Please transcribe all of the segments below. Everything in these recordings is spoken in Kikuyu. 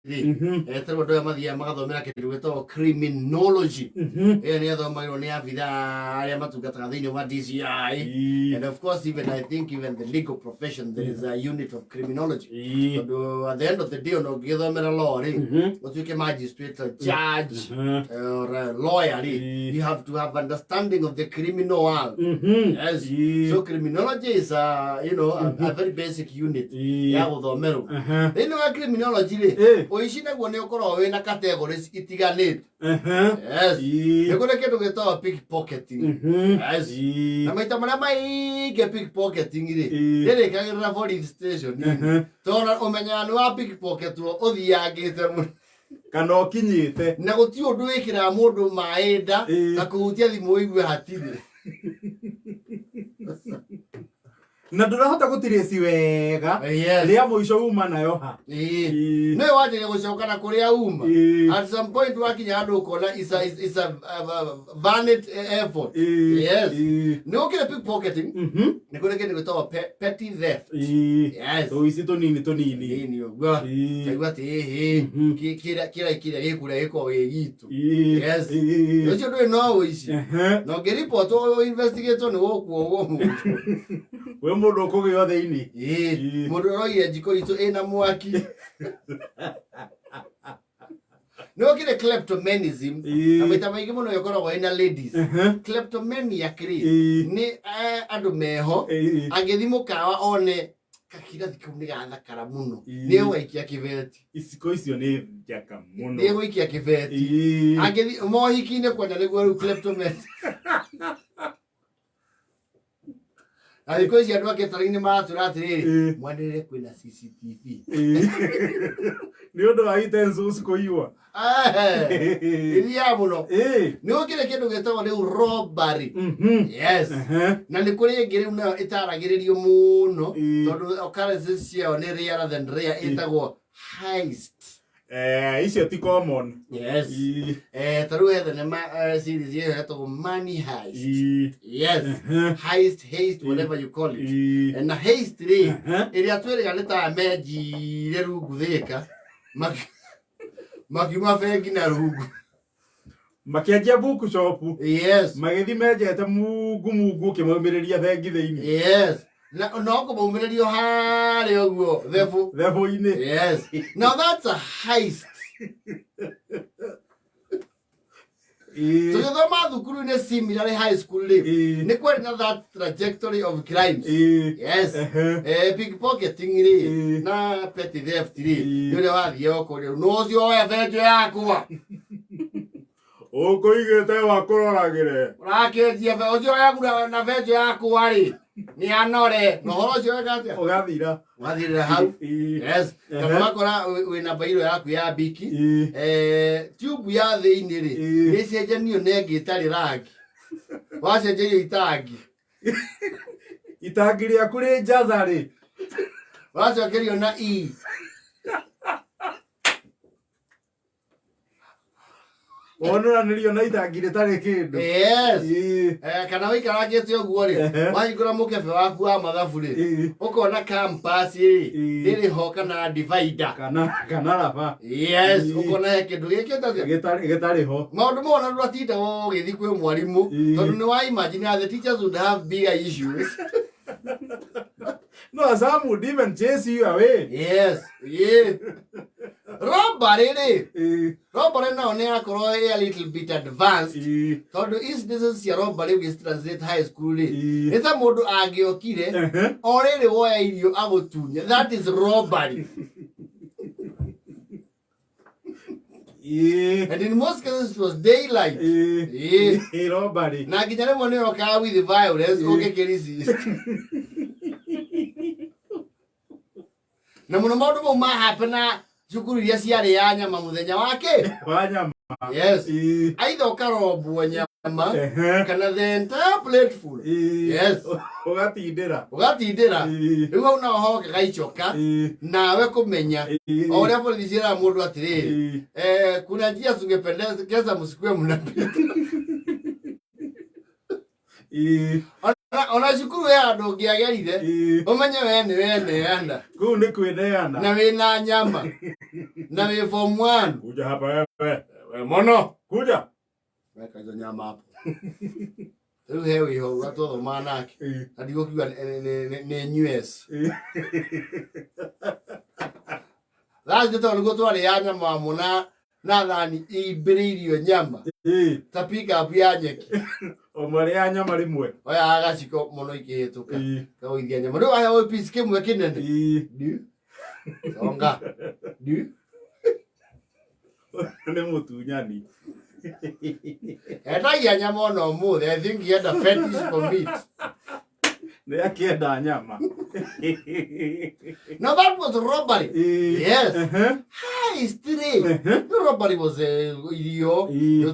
Rĩ tarĩu andũ aya mathiaga magathomera kĩndũ gĩtagwo criminology. Ĩyo nĩ ĩthomagĩrwo nĩ abithaa arĩa matungataga thĩinĩ wa DCI. And of course, even I think even the legal profession, there is a unit of criminology, tondũ at the end of the day, ona ũngĩgĩthomera law rĩ, ũtuĩke magistrate or judge or a lawyer rĩ, you have to have understanding of the criminal world. Yes. So criminology is a you know a, a very basic unit ya gũthomerwo. Thĩinĩ wa criminology rĩ, ũici naguo nĩ ũkoragwo wĩna categories itiganĩte. Yes. Nĩ kũrĩ kĩndũ gĩtagwo pickpocketing. Yes. Na maita marĩa maingĩ pickpocketing rĩ, rĩrĩkagĩrĩra police station, tondũ ũmenyaga nĩ wa pickpocketwo ũthiangĩte mũno kana ũkinyĩte. Na gũtirĩ ũndũ wĩkĩraga mũndũ maĩ nda ta kũhutia thimũ ũigue hatirĩ. Na ndũrahota gũtirĩci wega rĩa mũico uma nayo ha. Nĩwe wanjagia gũcoka na kũrĩa uma. At some point wakinya handũ ũkona it's a vanity effort. Yes. Nĩ gũkĩrĩ pickpocketing, nĩ kũrĩ kĩndũ gĩtagwo petty theft. Yes. Tũici tũnini tũnini. Nini ũguo. Kaigua atĩ ĩhĩ, kĩrĩa kĩrĩa kĩrĩa gĩkũrĩa gĩkoragwo gĩ gitũ. Yes. Ũcio ndũrĩ no ũici. Na ũngĩribotwo, investigatwo, nĩ gũkuohwo mũndũ. We mũndũ ũkũgĩo thĩinĩ. Mũndũ ũroire njiko itũ ĩna mwaki. Nĩ gũkĩrĩ kleptomanism, na maita maingĩ mũno ĩkoragwo ĩna ladies. Kleptomaniac rĩ, nĩ andũ meho angĩthi mũkawa one kakirathi kau nĩ gathakara mũno, nĩ egũgaikia kĩbeti. Iciko icio nĩ njaka mũno. Nĩ egũikia kĩbeti. Angĩthi mohiki-inĩ kwanja nĩguo rĩu kleptomania. Na thikũ ici andũ a catering nĩ maratwĩra atĩrĩrĩ, mwanĩrĩre kwĩna CCTV. Nĩ ũndũ wa utensils kũiywo. Iria mũno. Nĩ gũkĩrĩ kĩndũ gĩtagwo rĩu robbery. Yes. Na nĩ kũrĩ ĩngĩ rĩu nayo ĩtaragĩrĩrio mũno, tondũ occurrences ciayo nĩ rarer than rare, ĩtagwo heist. Eh, icio ti common. Yes. Ta rĩu he thenema, series ĩyo ĩtagwo Money Heist. Yes. Heist, haste, whatever you call it. Na heist rĩ, ĩrĩa twĩrĩga nĩ ta menjire rungu thĩka, makiuma bengi na rungu. Makĩanjia book shop. Yes. Magĩthi menjete mungu mungu ũkĩmaumĩrĩria bengi thĩinĩ. Yes, na no kũmaumĩrĩrio harĩa ũguo thebũ. Thebũ-inĩ. Yes, now that's a heist. Tũgĩthoma thukuru-inĩ, similarly high school rĩ, nĩ kwarĩ na that trajectory of crimes. Yes. Pickpocketing rĩ, na petty theft rĩ, nĩ ũrĩa wathiĩ ũkũrĩa no ũcio woya benjũ yakwa. Ũkũigĩte wa kũroragĩre. Ũrakĩnjia ũcio woya na benjũ yakwa rĩ, nĩ anore na ũhoro ũcio weka atĩa? Ũgathira. Wathirĩra hau. Yes. Kana ũgakora wĩna bairo yaku ya biki, tube ya thĩinĩ rĩ, nĩ ĩcenjanio na ĩngĩ ĩtarĩ rangi, wacenjerio itangi. Itangi rĩaku rĩ njaza rĩ. Wacokerio na e. Wonũranĩrio na itangi rĩtarĩ kĩndũ. Yes. Kana wĩikarangĩte ũguo rĩ, wahingũra mũkebe waku wa mathabu rĩ, ũkona compass rĩ rĩrĩ ho kana divider. Kana raba. Yes. Ũkona he kĩndũ gĩkĩte atĩa? Gĩtarĩ ho. Maũndũ mau ona ndũratinda ũgĩthiĩ kwĩ mwarimũ, tondũ nĩ wa imagine the teachers would have bigger issues. No, some would even chase you away. Yes, yeah. Robbery rĩ, robbery nayo nĩ yakorwo ĩ a little bit advanced, tondũ instances cia robbery ũgĩci translate high school rĩ, nĩ ta mũndũ angĩokire o rĩrĩ woya irio agũtunye, that is robbery. And in most cases it was daylight. Robbery. Na nginya rĩmwe nĩ yokaga with violence ũngĩkĩresist, na mũno maũndũ mau mahapena cukuru iria ciarĩ ya nyama mũthenya wa kĩ? Wa nyama. Yes. Either ũkarombwo nyama kana the entire plate full. Yes. Ũgatindĩra. Ũgatindĩra. Rĩu hau naho hoke gaicoka nawe kũmenya o ũrĩa borithi ciĩraga mũndũ atĩrĩrĩ, kuna njia tungependekeza msikue mnapita. Ona cukuru ya andũ ũngĩagerire, ũmenye we nĩ weneana. Kũu nĩ kwĩneana. Na wĩna nyama. Na wĩ form 1. Kuja hapa wewe. We mono. Kuja. Weka hizo nyama hapo. Rĩu he wĩho ũrĩa twathomaga nake. Na ndigũkiuga nĩ US. Thaa tondũ nĩguo twarĩaga nyama mũna na thani imbĩrĩirio nyama ta pickup ya nyeki. O marĩa nyama rĩmwe. Oyaga gaciko mũno ikĩhĩtũka. Kagũithia nyama. Rĩu aheo piece kĩmwe kĩnene. Ndu. Songa. Ndu. Nĩ mũtunyani. Endagia nyama ona ũmũthĩ. I think he had a fetish for meat. Nĩ akĩenda nyama. Now that was robbery. Yes. Heist rĩ. No robbery was irio.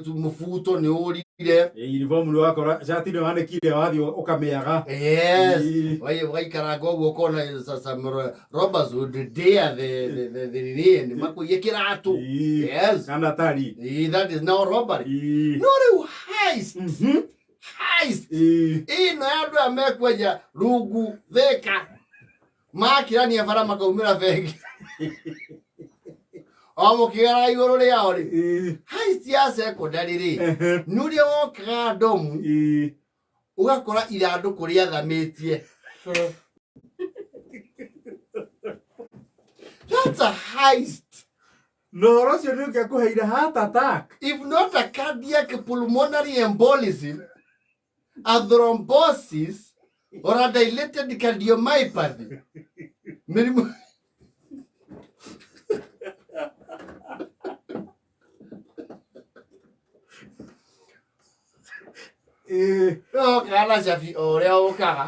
Mũbuto nĩ ũrire. Uniform nĩ wakora cati nĩ wanĩkire wathiĩ ũkamĩaga. Yes. Waikaranga ũguo ũkona some robbers would dare the nini makũiye kĩratũ. Yes. Kana tari. That is now robbery. No rĩu heist. Heist. Ĩno ya andũ aya mekwenja rungu Thĩka makĩrania bara makaumĩra bengi o mũkĩgeraga igũrũ rĩao rĩ. Heist ya secondary rĩ nĩ ũrĩa wokaga ndomu ũgakora ithandũkũ rĩathamĩtie. That's a heist. Na ũhoro ũcio nĩ ũngĩakũheire heart attack. If not a cardiac pulmonary embolism, a thrombosis, or a dilated cardiomyopathy. Mĩrimũ Ũkaga na cabi o ũrĩa ũkaga.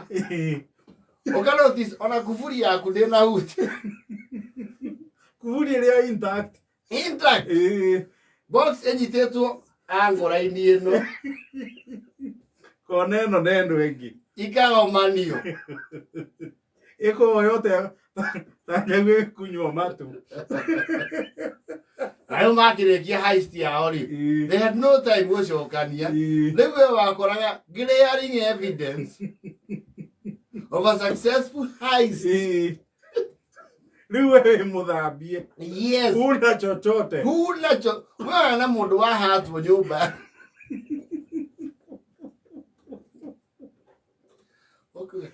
Ũka notice ona kuburi yaku ndĩnahutia. Kuburi ĩrĩa intact. Intact. Box ĩnyitĩtwo angora-inĩ ĩno. Kona ĩno na ĩno ĩngĩ. Ikagomanio. Ĩkoragwo yote ta nyau ĩkunyua matu. Na rĩu makĩrĩkia heist yao rĩ, they had no time gũcokania. Rĩu we wakoraga glaring evidence of a successful heist. Rĩu we wĩ mũthambie. Yes. Huna chochote. Huna cho. Wewe na mũndũ wahatwo nyũmba. Okay.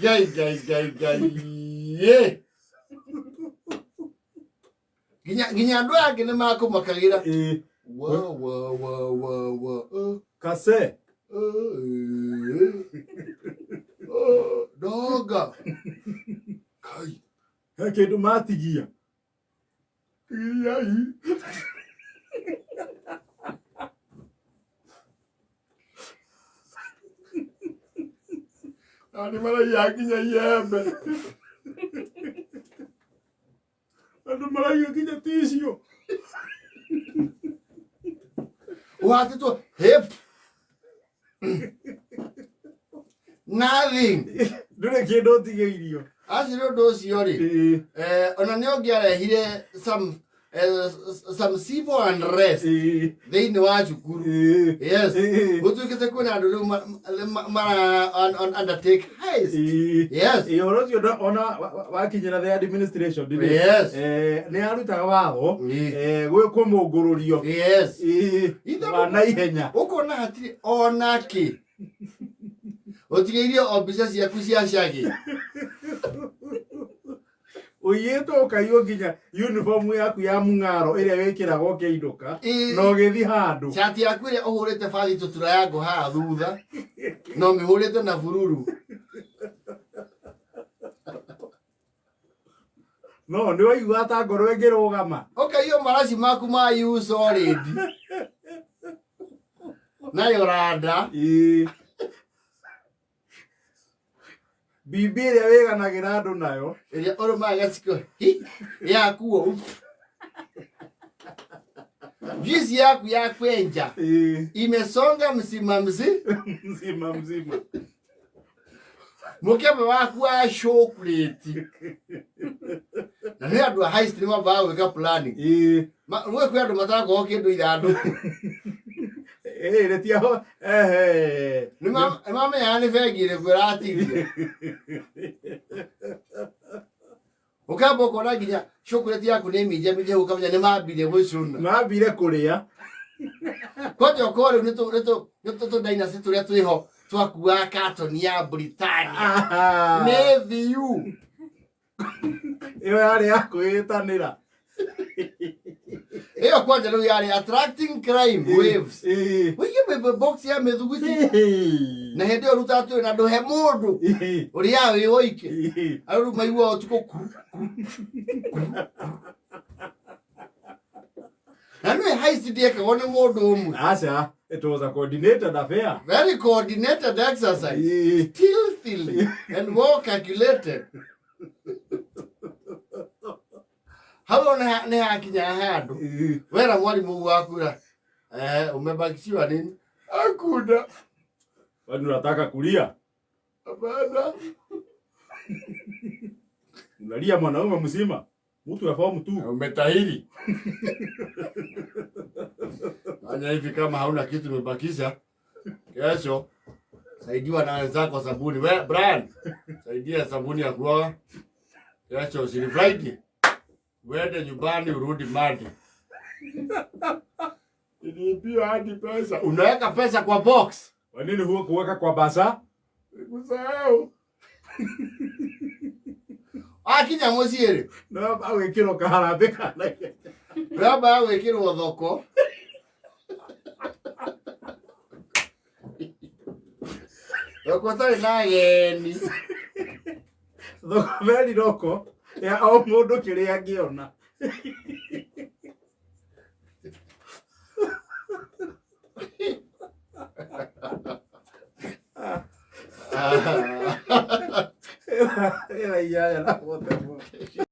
Ngai ngai ngai ngai. Ye. Nginya andũ aya angĩ nĩ makũmakagĩra. Wa wa wa wa wa. Kase. Doga. Kai. He kĩndũ matigia. Iai. Na nĩ maraiya nginya iembe. Andũ maraiya nginya tissue. Ũhatĩtwo hip. Nothing. Ndũrĩ kĩndũ ũtigĩirio. Acio nĩ ũndũ ũcio rĩ. Ona nĩ ũngĩarehire some civil unrest thĩinĩ wa cukuru. Yes. Gũtuĩkĩte kwĩna andũ rĩu mara undertake heist. Yes. Ũhoro ũcio ona wakinyĩra the administration rĩ. Yes. Nĩ arutaga watho gwĩkwo mũngũrũrio. Yes. Wa naihenya. Ũkona hatirĩ ona kĩ. Ũtigĩirio o mbica ciaku cia cagi. Ũiyĩtwo ũkaiywo nginya uniform yaku ya mũng'aro ĩrĩa wĩkĩraga ũkĩinũka na ũgĩthiĩ handũ. Cati yaku ĩrĩa ũhũrĩte bathi tũtura ya ngũ haha thutha na ũmĩhũrĩte na bururu. No nĩ waigua ta ngoro ĩngĩrũgama. Ũkaiywo maraci maku ma use already. Na Yoranda. Bibi ĩrĩa wĩganagĩra andũ nayo. Ĩrĩa ũrũmaga gaciko hi yakuo. Juice yaku ya kwenja imesonga mzima mzima mzima. Mũkebe waku wa chocolate. Na nĩ andũ a heist nĩ mambaga gwĩka planning. Rĩu kwĩ andũ matarakorwo kĩndũ ithandũkũ. Rĩtiaho, ehe. Nĩ mamenyaga nĩ bengi ĩrĩkũ ĩratigia. Ũkamba ũkona nginya chocolate yaku nĩ minje minje, ũkamenya nĩ mambire gwĩcũna. Mambire kũrĩa. Kwanja okorwo rĩu nĩ tũ dynasty tũrĩa twĩho twakuaga katoni ya Britannia nĩ thiu. Ĩyo yarĩ ya kwĩĩtanĩra. Ĩyo kwanja rĩu yarĩ attracting crime waves. Wĩige box ya mĩthuguiti na hĩndĩ ĩyo rutaga twĩ na ndũhe mũndũ ũrĩa wĩ woike. Arĩa rĩu maiguaga ũtukũ ku ku ku. Na nĩ heist ndĩekagwo nĩ mũndũ ũmwe. Aca, it was a coordinated affair. Very coordinated exercise, stealthily and well calculated. Hau nĩ hakinya handũ wera mwalimu waku ra, umebakishiwa nini? Hakuna. Kwani unataka kulia? Hapana. Unalia mwanaume mzima, mtu ya form 2. Umetahiri, fanya hivi, kama hauna kitu umebakisha, kesho saidiwa na wenzako sabuni. We Brian, saidia sabuni ya kuoga. Kesho si Friday, uende nyumbani urudi Monday. Niliibiwa hadi pesa. Unaweka pesa kwa box. Kwa nini huo kuweka kwa basa? Kusahau. Akinya mũciĩ rĩ, No agwĩkĩrwo kaharambĩ kana. Ramba gwĩkĩrwo thoko. Thoko ĩtarĩ na ageni. Thoko very local ya o mũndũ kĩrĩa angĩona. Ĩra inyanya na wote.